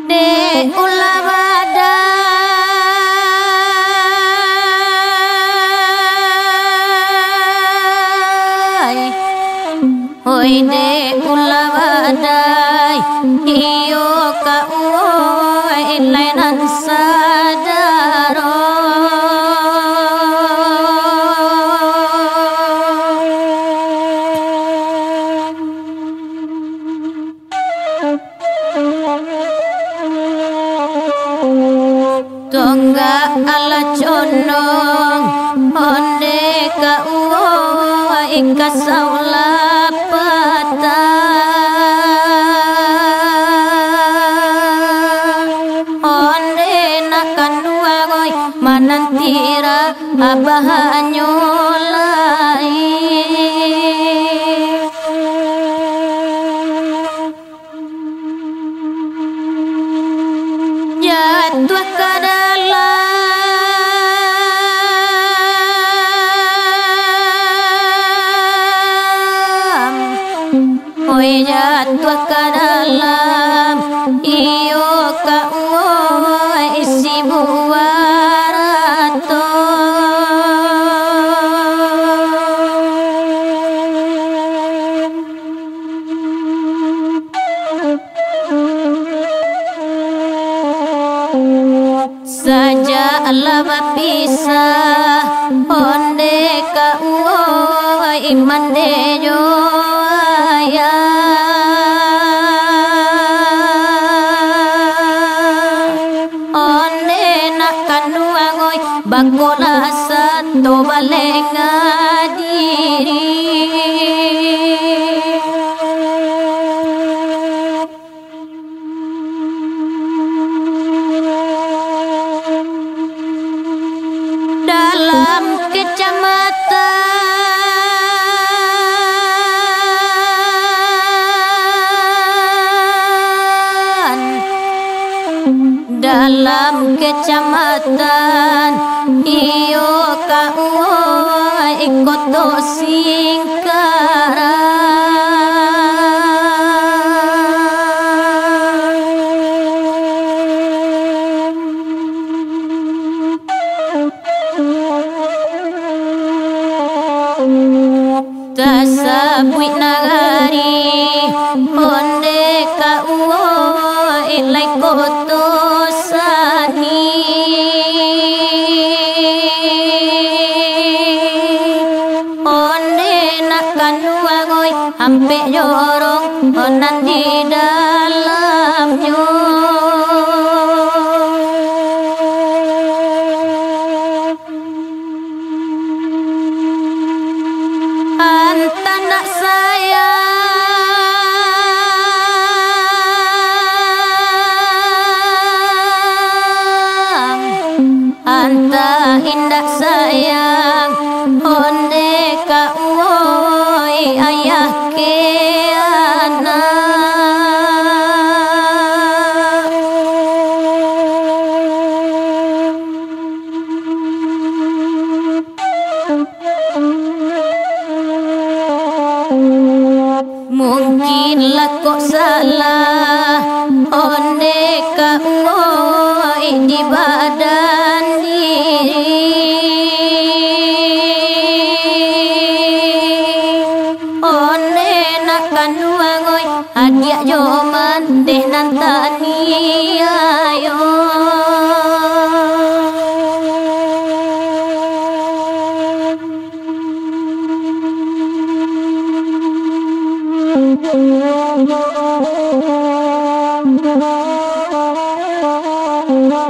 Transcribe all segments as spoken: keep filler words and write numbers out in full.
Dek ulah badai, hoi dek ulah badai, iyo ka uwoi lai nan sadaro. Tonggak alah condong, onde ka uwoi ka saulapatan. Onde nak kanduang oi, mananti ra abahnyo lai. Jatuah ka dalam, oi, jatuah ka dalam, iyo ka uwoi isi buah rato. Sajak lah bapisah, onde ka uwoi mande jo ayah. Onde nak kanduang oi, bakolah sato balenga diri. Dalam kacamatan, dalam kacamatan, iyo ka uwoi Koto Singkarak. Tasabuik nagari, onde ka uwoi lai Koto Sani. Onde nak kanduang oi, ampek jorong nan di dalamnyo. Antah nak sayang, antah indak sayang, onde ka uwoi ayah ka anak. Mungkin lah kok salah, onde ka uwoi di badan diri. Onde nak kanduang oi, adiak jo mandeh nan taniayo. Di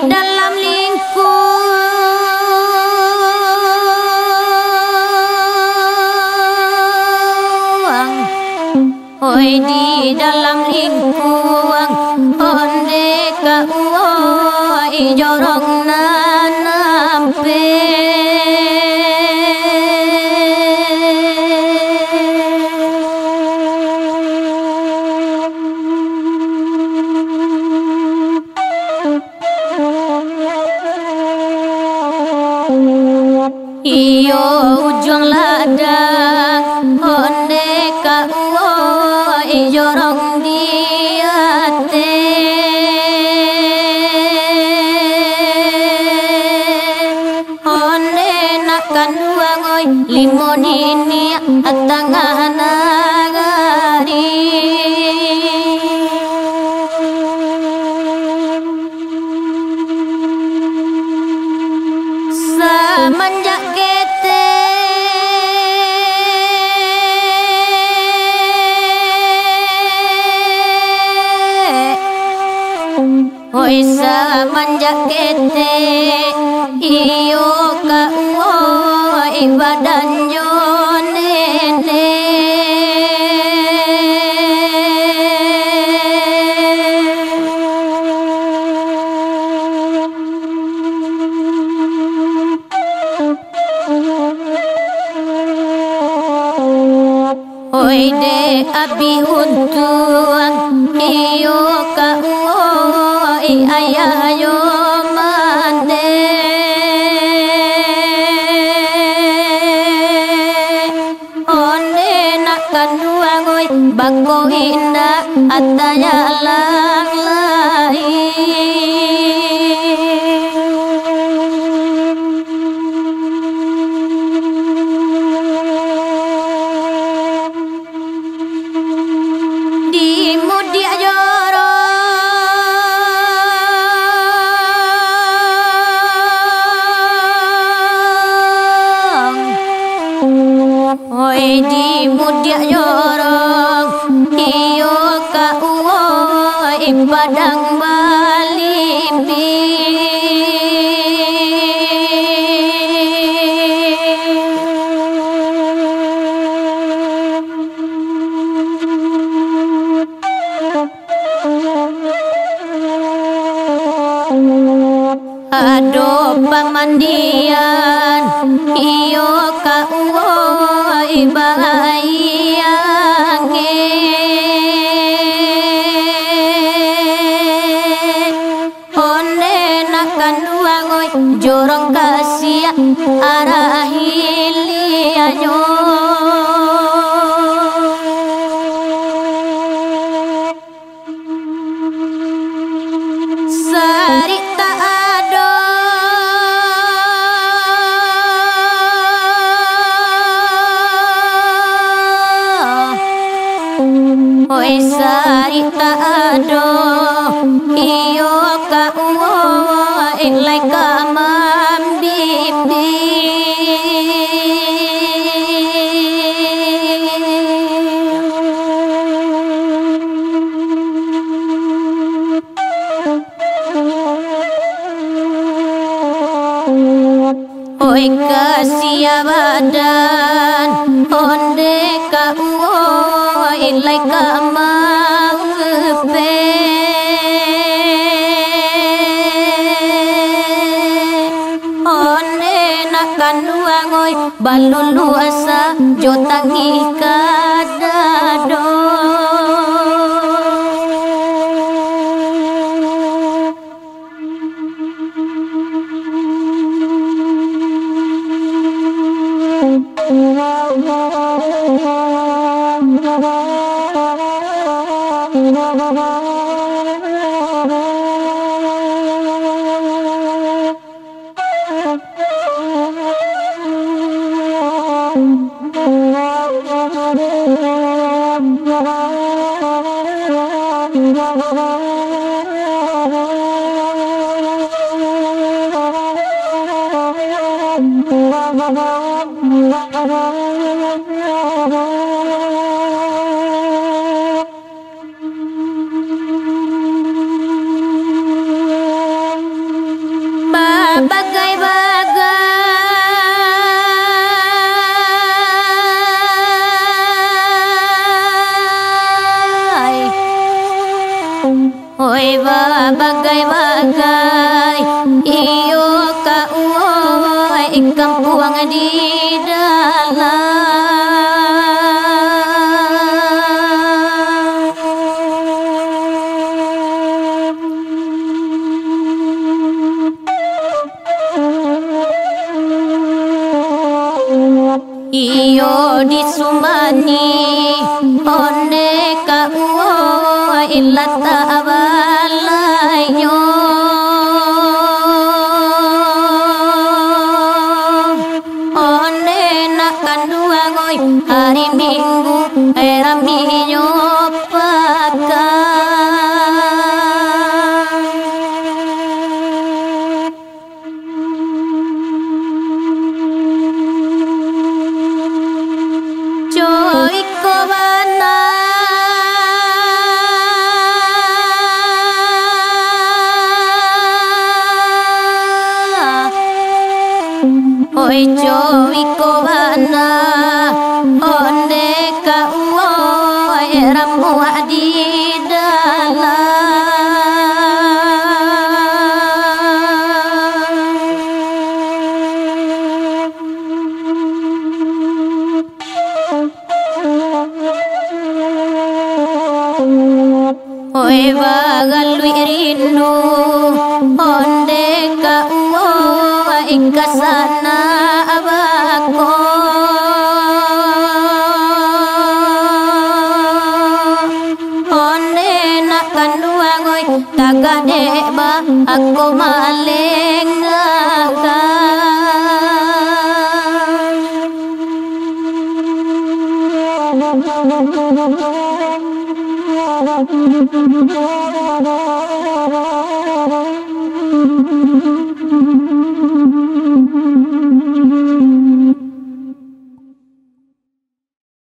dalam lingkuang, oi, di dalam lingkuang, onde ka uwoi jorong nan ampek. Iyo ujuang ladang, onde ka uwoi jorong di ateh. Onde nak kanduang, oi, limo niniak tangah nagari. Samanjak ketek, oi, samanjak ketek, iyo ka uwoi badan jo nenek. Oi, dek abih untuang, iyo ka uwoi ayah jo mandeh. Onde nak kanduang, oi, bako indak atajalang lai. Di mudiak jorong, oi, di mudiak jorong, iyo ka uwoi padang balimbing. Ado pamandian, iyo ka uwoi baayie angek. Onde nak kanduang, oi, jorong kasiak arah hilianyo. Sarik tak ado. Oi, sarik tak ado, iyo ka uwoi lai ka mambimbing. Oi, kasiah badan, onde ka uwoi lai ka maupek. Onde nak kanduang, oi, baluluah asa jo tangih ka dado. Babagai-bagai, oi, babagai-bagai, iyo ka uwoi kampuang di dalam. Iyo di Sumani, onde ka uwoi latak balainyo. Onde nak kanduang, oi, hari Minggu, eh, raminyo pakan. Jo iko bana, oi, jo iko bana, onde ka uwoi ramuak di dalam. Oi, bagaluik rindu, onde ka uwoi ka sanak bako. Onde nak kanduang, oi, tagak dek ba ako malengakan.